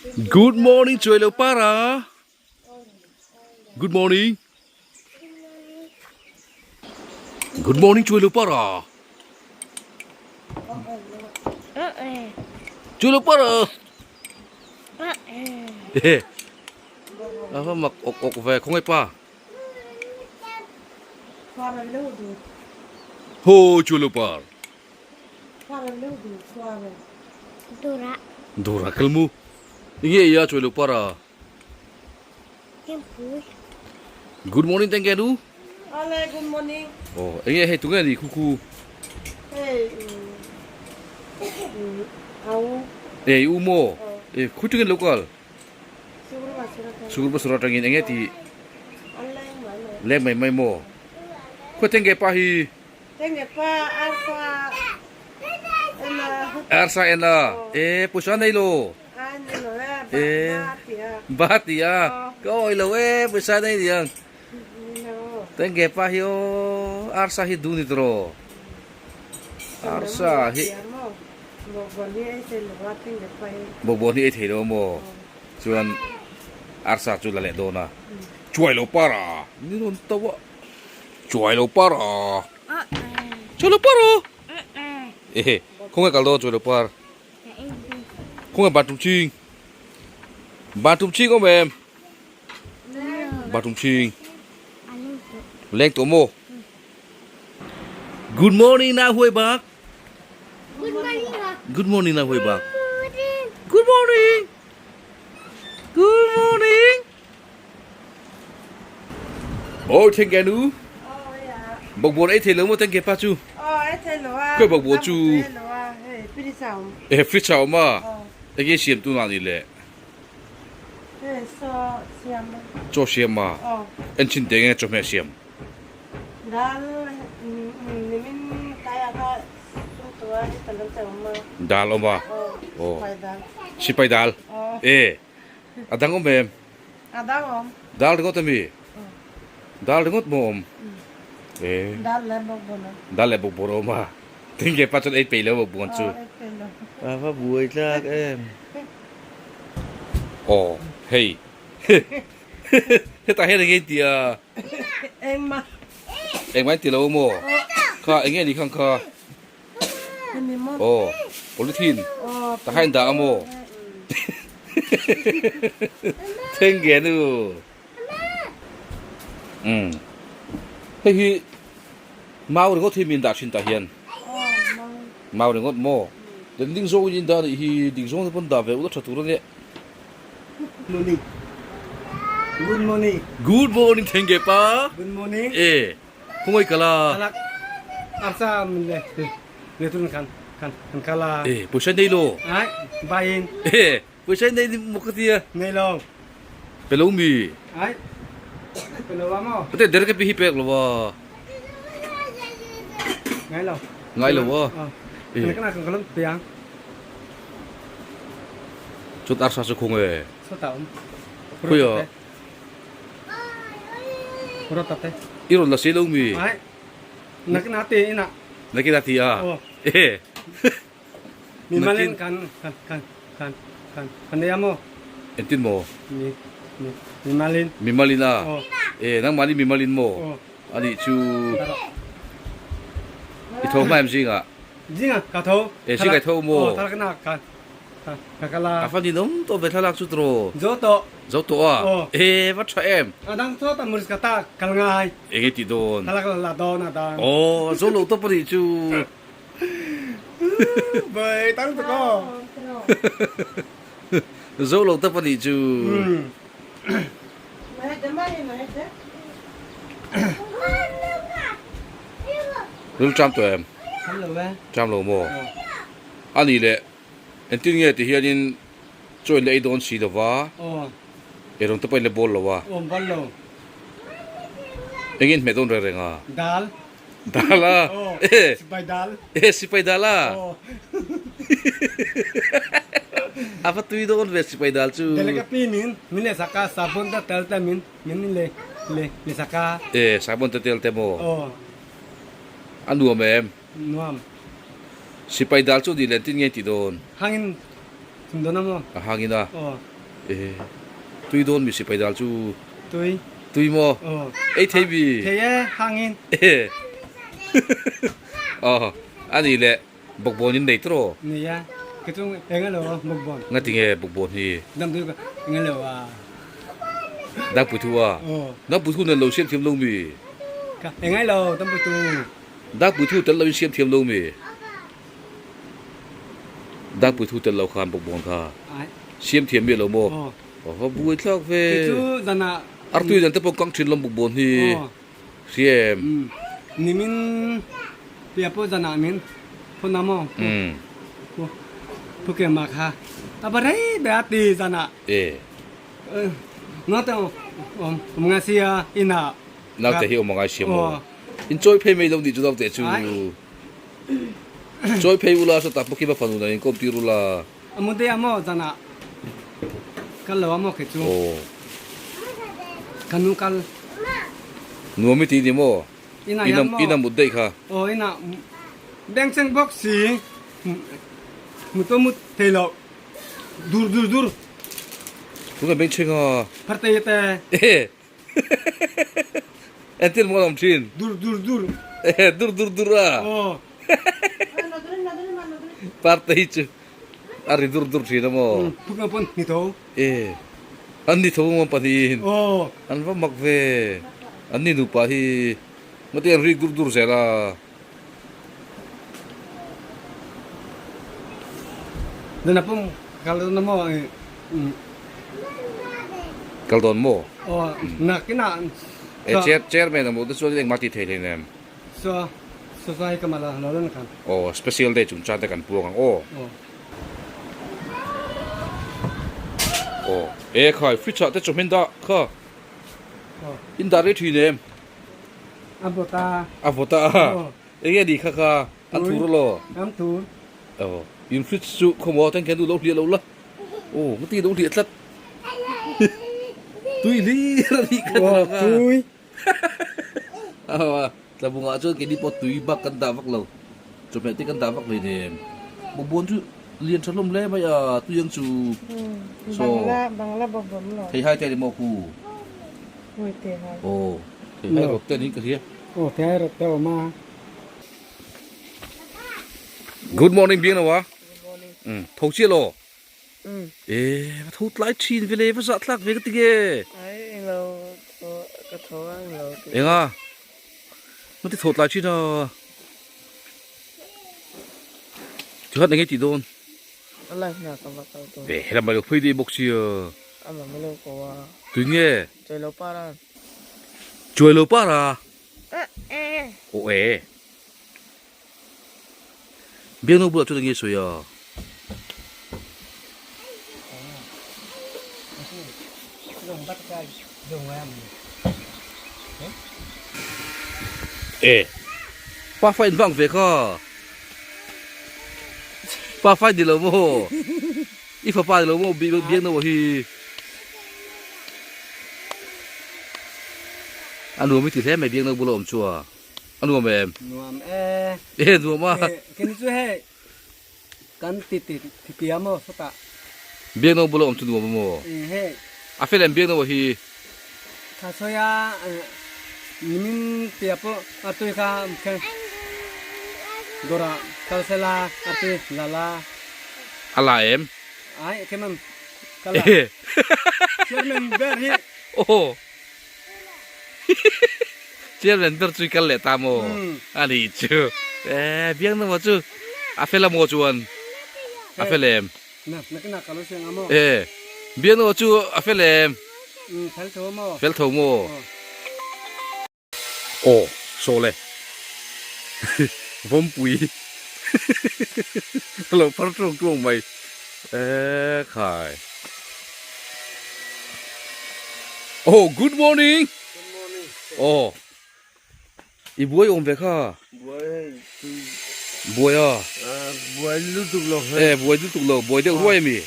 Good morning chuai lo para. Good morning. Good morning chuai lo para. Chuai lo para. A va mak ok ok ve khawngaih pa. Ho chuai lo par. Dura kal mu. Inge iya chuai lo par a. Good morning tengke nu. Ale good morning. Oh, enge hei tunge ni khu khu. Hey. Au. Ei u mo. E khu tunge local. Sugur ba sura tangin enge ti. Leng mai mai mo. Khu tengke pa hi. Tengke pa arsa. Ena. Arsa ena. E pusa nei lo. E ba ti a ka awi lo e pawisa nei niang tengge pa hi aw arsa hi duh ni tawh arsa hi bawkbawn hi ei thei lo maw chuan arsa chu la leh dawn a chuai lo par a ni rawn to a chuai lo par a chuai lo par a ehe khawnge kal dawn chuai lo par. Khawnge bathroom chhing bathroom chhing awm em bathroom chhing leng tawh maw good morning na huai bak good morning na huai bak good morning good morning ôi thank you nu bawk bawr ei thei lo maw thank you pa chu khawi bawk bawr chu e fridge a awm a enge siam tu na ni le chaw siam a en chin te nge chawhmeh siam dal awm a aw sipai dal e A dang awm em? A dang awm. Dal ringawt ami? Dal ringawt maw awm? E. Dal leh bawkbawn awm. Dal leh bawkbawn awm a. Tinge pa chuan ei peih lo bawkbawn chu. Aw ei peih lo. A va buai tlak em. Aw hei. Hetah hian enge in tih a? Engmah. Engmah in ti lo maw? Kha enge ni khang kha? Aw polythene ta kha in dah a maw? Thleng ge nu. Umm hei hi mau ringawt hi min dah thin tah hian mau ringawt maw den ding zawng in dah anih hi ding zawng te pawn dah ve ula tha tur ania. Morning. Good morning. Good morning thleng ge pa. Good morning. E. Khawngaih kal a. Thalak arsa min le le tun khan khan kan kal a. E pawisa nei lo. Ai bain. E pawisa nei ni maw ka tia. Nei lo. Pe lo mi. Ai pe lo wa maw. Te der ka pi hi pek lo wa. Ngai lo. Ngai lo wa. E. Kan kan kan piang. Chut arsa chu khung e. Sota um. Khuya. I rawn la si lo mi? Nakin a ti ina. Nakin a ti a. E. Mi malin kan kan kan kan kan kan nei amo. Entin mo? Mi mi mi malin. Mi malin a. E nang mani mi malin mo? Ani chu. I tho hma em zinga? Zinga ka tho. E zinga tho mo? Thalakna kan ka kala. A fa ni nom to ve thlalak chu tro. Zo to. Zo tawh a? E va tha em? A dang chaw ta muris ka ta kal ngai. Enge tih dawn? Thlalak la dawn a dang. Aw zo lo tawp a nih chu. Bai tang tuk aw. Zo lo tawp a nih chu. Ril ṭam tawh em? Ṭam lo e. Ṭam lo maw? A nih leh engtin nge ti hianin Chaw in la ei dawn si lo va, eirawng te pawh in la bawl lo a. Awm bawl lo. Eng in hmeh dawn reng reng a? Dal. Dal a? Aw, sipai dal. E, sipai dal a? Aw. A va tui dawn ve sipai dal chu. Dal ka pi min, min le saka sabon te tel te min, min le le le saka. E, sabon te tel te maw? Aw. A nuam em? Nuam. Sipai dal chu ni len tin nge tih dawn? Hangin. Thum dawn a maw? A hangin a. Aw. E tui dawn mi sipai dal chu. Tui. Tui maw? Aw. Ei thei mi? Thei e, hangin. E. Aw, a nih leh bawkbawn in nei tawh? Nei a, ka chu eng a lo a bawkbawn. Ngati nge bawkbawn hi? Dam tui ka eng a lo a. Dangpui thu a? Aw. Dangpui thu nen lo siam thiam lo mi? Ka eng ai lo dangpui thu. Dangpui thu tel lo in siam thiam lo mi? Dangpui thu tel lo khan bawkbawn kha siam thiam miah lo maw? Aw. Aw buai thlak ve. Kei chu danah. Artui dan te pawh kang thin lawm bawkbawn hi. Aw. Hriam. Nimin pia pawh zanah min phone a maw? Pu Pu Kema kha a va rei ber a ti zanah. E. Naute awm awm ngai sia inah. Naute hi awm angai sia maw? In chawi phei mai lo nih chu naute chu. Chawi phei ula sawtah Pu Kima fanu nen in kawm tir ula. A mu dei a maw zanah kal lo a maw kei chu. Aw. Ka nu kal. Nuam i ti ni maw? Inah hian maw? Ina mut daih kha. Aw inah bengchheng bawk si mut pawh mut thei loh dur dur dur. Tunah bengchheng a. Phartei te. E. Entir maw an awm thin? Dur dur dur. E dur dur dur a. Aw. Partei chu a ri dur dur thin a maw? Phuk ang pawn ni tho. E an ni tho maw pahnihin? Aw. An va mak ve. An ni nupa hi ngawtin an rik dur dur zel a. Zana pawm kal dawn a maw? Kal dawn maw? Aw nakinah. E chair chairman a maw te chuan engmah tih thei hleinem. Saw saw hi ka mal a lo lan khan. Aw special day chungchang te kan puang ang aw. Aw. Aw e khai fridge ah te chawhmeh dah kha. Aw. In dah rei thin em? A vawt a. A vawt a. Aw. Enge ni kha kha an thur elaw? An thur. Aw in fridge chu khawmaw ten khian duh lo hliah lo la. Aw ngati lo hliah tlat. Tui hlir a nih kha Aw tui. Aw tlabungah chuan keini pawh tui bak kan dah vak lo. Chawhmeh te kan dah vak hleinem. Bawkbawn chu lian tha hlawm hle mai a tui ang chu. Saw. Bangla bangla bawkbawn lo. Theihai te a ni maw khu? Aw theihai rawt te niin ka hria. Aw theihai rawt te a awm a. Good morning biang lo a. Umm tho chiah lo. E va tho tlai thin ve le va zah tlak ve ka ti nge. Ai englo ka tho a englo ti. Enga nga ti tho tlai thin a. Tikhat enge tih dawn. A life na ka va kal dawn. E helam a lo phei daih bawk sia. Ama ma lo ko a. Tui nge? Chuai lo par a. Chuai lo par a? Aw e. Biakno bulah chuan enge sawi a? E. Pa fa in vang ve kha. Pa fa ni lo maw? I fapa ni lo maw biakno hi? A nuam i ti hle mai biakna bula awm chu a. A nuam em? Nuam e. E nuam a. Keni chu hei kan ti ti ti ti a maw sawtah. Biakna bula awm chu nuam a maw? E hei. A fel em biakna hi? Tha sawi a nimin tia pawh a tui kha khen dawrah kal sela a ti la la. A la em? Ai khen mam ka la. Chairman ber hi. Aw. Chairman ber chu i kal leh ta maw? A ni chu. E biang na maw chu a fel a maw chuan a fel em? E biang na maw chu a fel em? Fel tho maw? Fel tho maw? Aw saw le vawmpui a lo phar tuang tuang mai e khai aw good morning good morning aw i buai awm ve kha buai buai a buai lutuk lo e buai lutuk lo buai deuh ruai ami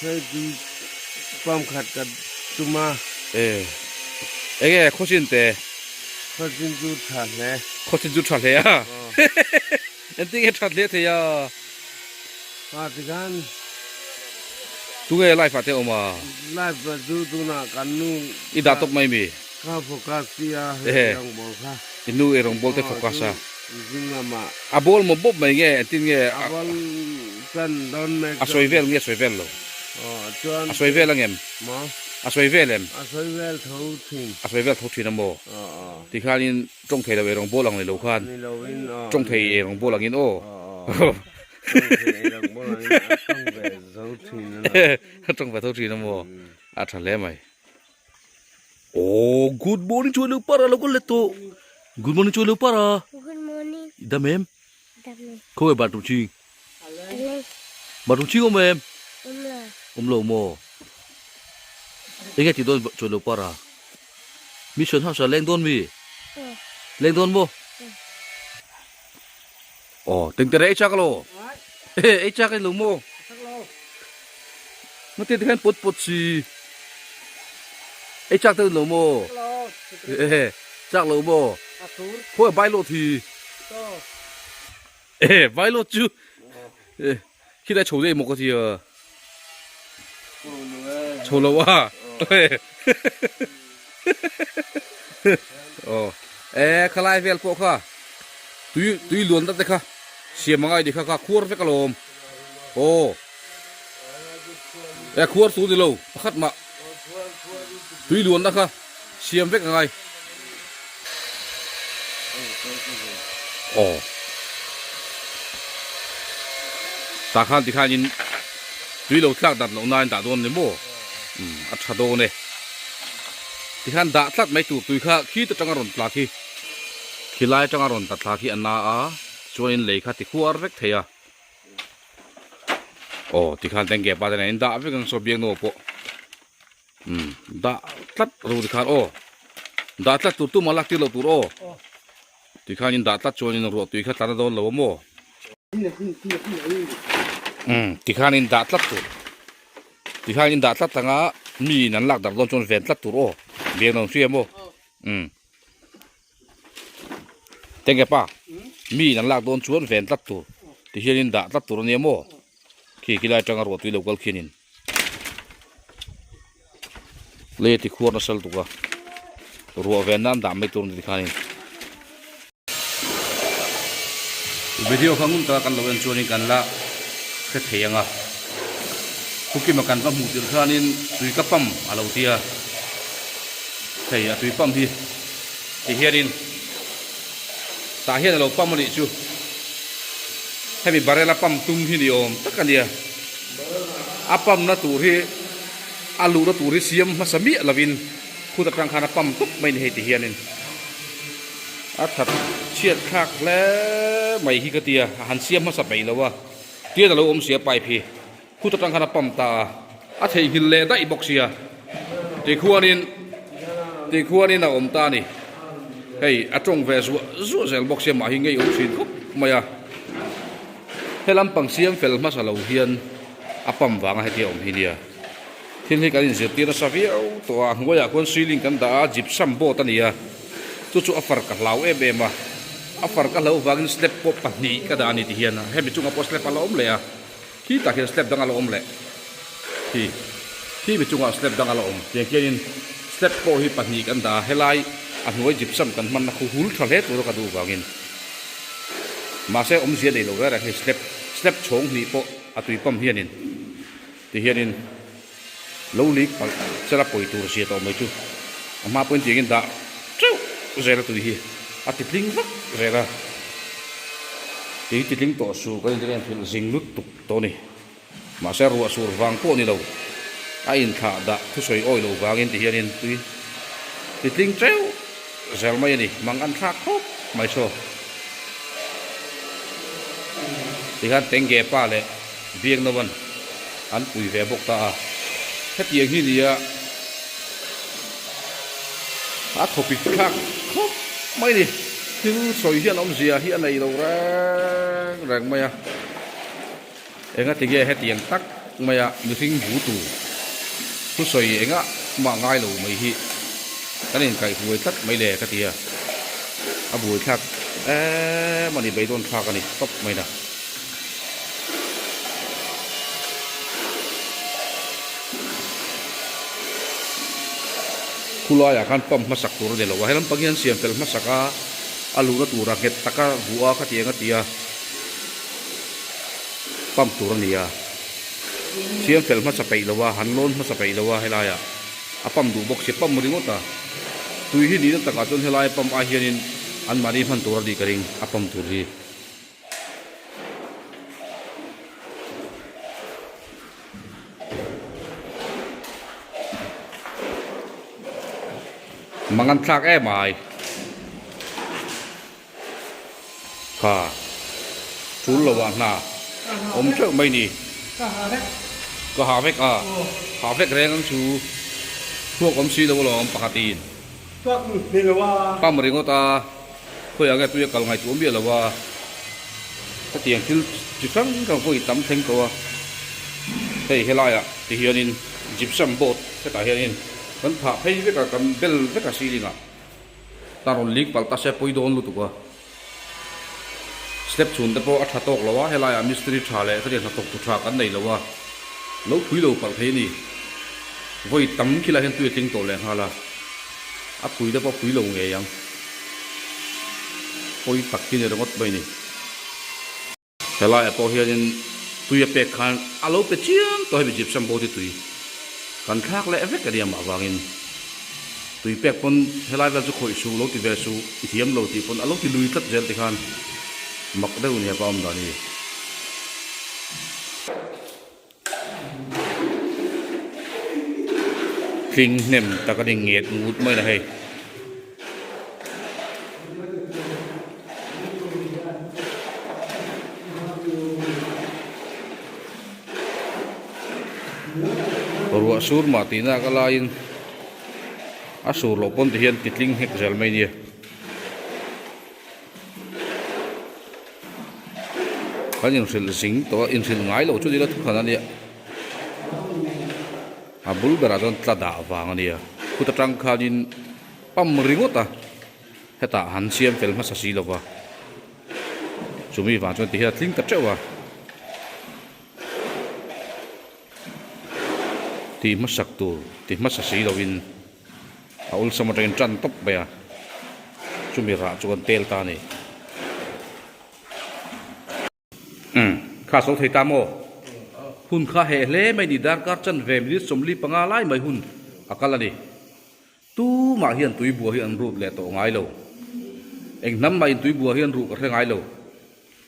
hei tui pump khat ka tum a. E enge khawchin te? Khawchin chu tha hle. Khawchin chu tha hle a? Engtin nge tha hle thei a? Pa tikhan Tunge live ah te awm a? Live ah chu tunah kan nu I dah tawp mai mi? Ka focus tia heti ang ball kha. I nu ei rawng ball te focus a. Zing lamah. A ball maw bawp mai nge entin nge? A ball tan dawn mek A sawi vel nge a sawi vel lo? Aw chuan. A sawi vel angem? Maw? A sawi vel em? A sawi vel tho thin. A sawi vel tho thin a maw? Aw aw. Tikhanin tawng thei lo ei rawng ball ang ni lo khan. Ni lo in aw. Tawng thei ei rawng ball angin aw. Aw aw. Tawng thei ei rawng ball angin a tawng ve tho thin a lo. A tawng ve tho thin a maw? A tha hle mai. Aw good morning chuan lo para lo kal let tawh. Good morning chuan lo para. Good morning. Dam em? Dam em. Khaw e bathroom ching? Bathroom ching awm em? Awm lo. Awm lo maw? Enge ti dawn chuan lo para? Mission house ah leng dawn mi? Leng dawn maw? Aw tengtere ei chak alo. Ei chak ei lo maw? Ngati te khan pawt pawt si. Ei chak te lo maw? Chak lo maw? Khawi bai lawt hi. E vai lawt chu. Khi lai chho dei maw ka ti a. Chho lo a. Aw. E khalai vel pawh kha. Tui tui luan ta te kha. Siam angai ni kha kha khuar vek alawm. Aw. E khuar tu ni lo pakhat mah. Tui luan na kha siam vek angai. Aw. Tah khan tikhanin tui lo tlak dat loh nain dah dawn ni maw? Umm a tha dawn e. Tikhan dah tlat mai tur tui kha khi te tanga rawn tla khi. Khilai atanga rawn tla thla khi a na a, chuanin lei kha ti khuar vek thei a. Aw tikhan tengge pa te nen in dah vek ang saw biaknaw pawh. Umm dah tlat ro tikhan aw dah tlat tur tumah lak tir loh tur aw tikhanin dah tlat chuanin ruah tui kha tlan a dawn lo a maw umm tikhanin dah tlat tur tikhanin dah tlat anga mi in an lak darh dawn chuan ven tlat tur aw biak nuam hria maw umm tenge pa mi in an lak dawn chuan ven tlat tur tihianin dah tlat tur ania maw khi khilai atanga ruah tui lo kal khianin. Lei a ti khuar nasa lutuk a ruah ven nan dah mai tur a ni tikhanin video kha ngun taka kan lo en chuanin kan la hre thei ang a khukima kan va hmuh tirh khanin tui ka pump a lo tia hei a tui pump hi ti hianin tah hian a lo pump a nih chu hemi barrel a pump tum hi ni awm tak a nia. A pump na tur hi a luhna tur hi siam hmasa miah lovin khut atang khan a pump tawp mai ni hei ti hianin a that chhiat thlak hle mai hi ka tia a han siam hmasa peih lo a tian a lo awm sia pipe hi khut atang khan a pump ta a a theihnghilh leh daih bawk sia tikhuanin tikhuanin a awm ta a ni hei a tawng ve zuah zuah zel bawk sia mah hi ngei awm thin khawp mai a. He lampang siam fel hmasa lo hian a pump vanga heti a awm hi nia. Thil hi kan inzirtir nasa viau tawh a, a hnuaiah khuan ceiling kan dah a, gypsum board a ni a, chu chu a far ka hlau em em a, a far ka hlau vangin slab pawh pahnih ka dah a ni ti hian hemi chungah pawh slab a la awm leh a, khi tak hian slab dang a la awm leh khi, khi mi chungah slab dang a la awm tiang khianin slab pawh hi pahnih kan dah a, helai a hnuai gypsum kan hmanna khu hul tha hle tura ka duh vangin. Mahse awmzia nei lo reng reng hei step step chhawng hnih pawh a tui pump hianin ti hianin lo leak palh sela pawi tur zia tawh mai chu a hma pawhin tiangin dah teuh zel a tui hi a ti tling vak zel a tui ti tling tawh suh kan inti hrilh zing lut tuk tawh a ni mahse ruah sur vang pawh ni lo a inthlah dah thusawi awi lo vangin ti hianin tui ti tling teuh zel mai a ni mang an thlak khawp mai saw tikhan tengge pa leh biaknovan an pui ve bawk ta a hetiang hi nia a thawpik thlak khawp mai a ni thil sawi hian awmzia hi a nei lo reng reng mai a. Engati nge hetiang tak maia mihring bu tur thusawi engah mah ngai lo mai hi kan inkaihhruai tlat mai le ka ti a, a buaithlak em a ni, beidawn thlak a ni tawp mai na. Khulaiah khan pump hmasak tur a ni lo a, helam pang hian siam fel hmasak a, a luhna tura nghet taka vuah a khatiang a ti a, pump tur a ni a. Siam fel hmasa peih lo a, han lawn hmasa peih lo a helaiah a pump duh bawk si, pump ringawt a. Tui hi nihna takah chuan helai pump ai hianin anmahni hman tur a nih ka ring a pump tur hi. Mang an thlak em ai kha tul lo ah hna awm teuh mai ni ka ha vek a ha vek reng ang chu thluak awm si lo alawm pakhat in pump ringawt a. Khawiah nge tui a kal ngaihtuah miah lo a, hetiang thil chi hrang hrang pawh i tam thleng tawh a, hei helaiah ti hianin gypsum board hetah hianin kan phah phei vek a, kan bel vek a ceiling ah tan rawn leak palh ta se pawi dawn lutuk a, step chhun te pawh a tha tawk lo a, helaiah mistiri tha leh khatiang hnathawk tu tha kan nei lo a, lo phui lo palh thei a ni, vawi tam khilaiah hian tui a tling tawh lehnghal a, a phui te pawh a phui lo ngei ang. Pawi tak hi ni ringawt mai ni. Helaiah pawh hianin tui a pek khan a lo pe chiang tawh hemi gypsum board hi tui kan thlak leh vek a nia mah avangin tui pek pawn helai vel chu khawih suh lo ti ve suh i thiam lo tih pawn a lo ti lui tlat zel tikhan mak deuh ni hepa awm dan hi. Tling hnem tak a ni nget ngut mai na hei. Ruah sur mah tihna ka laiin a sur loh pawn ti hian ti tling nghek zel mai nia. Kan inhrilh zing tawh a, inhrilh ngai lo chu nila thukhan a nia. A bul berah chuan tla dah vang a nia. Khut atang khanin pump ringawt a, hetah han siam fel hmasa si lova. Chumi vang chuan tihian a tling ta teuh a. Tih hmasak tur, ti hmasa si lovin. A awlsam atangin tan tawp mai a, chumi rah chu kan tel ta a ni. Umm, kha sawi thei ta maw? Hun kha heh hle mai ni, darkar chanve minute 45 lai mai hun a kal a ni. Tumah hian tuibua hi an rut leh tawh ngai lo. Eng hnam mahin tuibua hi an ruh ka hre ngai lo.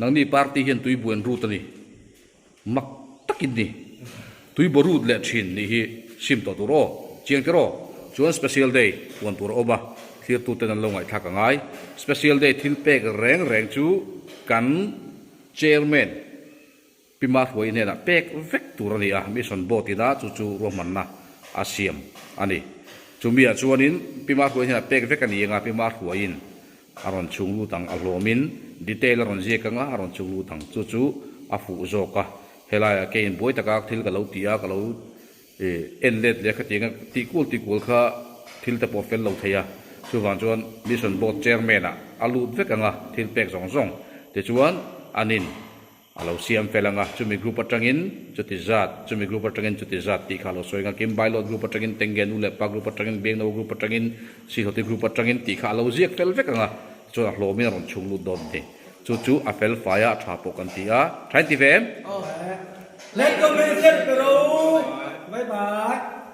Nangni party hian tuibua an rut a ni. Mak takin ni. Tui borut leh thin nih hi sim tawh tur aw. Chiang tir aw. Chuan special day puan tur a awm a, thlir tuten an lo ngaihthlak a ngai. Special day thil pek reng reng chu kan chairman Pi Mahruai hnenah pek vek tur a ni a, mission board ina chu chu ruahmanna a siam a ni. Chumiah chuanin Pi Mahruai hnenah pek vek a ni anga Pi Mahruaiin A rawn chhung lut ang, a hlawmin detail a rawn ziak ang a, a rawn chhung lut ang. Chu chu a fuh zawk a. Helaiah keiin buai taka thil ka lo ti a, ka lo en let leh khatiang a tih kual tih kual kha thil te pawh a fel lo thei a. Chuvang chuan Mission Board Chairman ah a lut vek ang a, thil pek zawng zawng. Tichuan anin A lo siam fel ang a, chumi group atangin chuti zat, chumi group atangin chuti zat tih kha a lo sawi ang a, Kim Bailawt group atangin, Tengge nu leh pa group atangin, Biangno group atangin, Sihawti group atangin tih kha a lo ziak fel vek ang a, tichuan a hlawmin a rawn chhung lut dawn a ni. Chu chu a fel fai a, a tha pawh kan ti a, tha in ti ve em? Let go Minister Pero! Bye bye!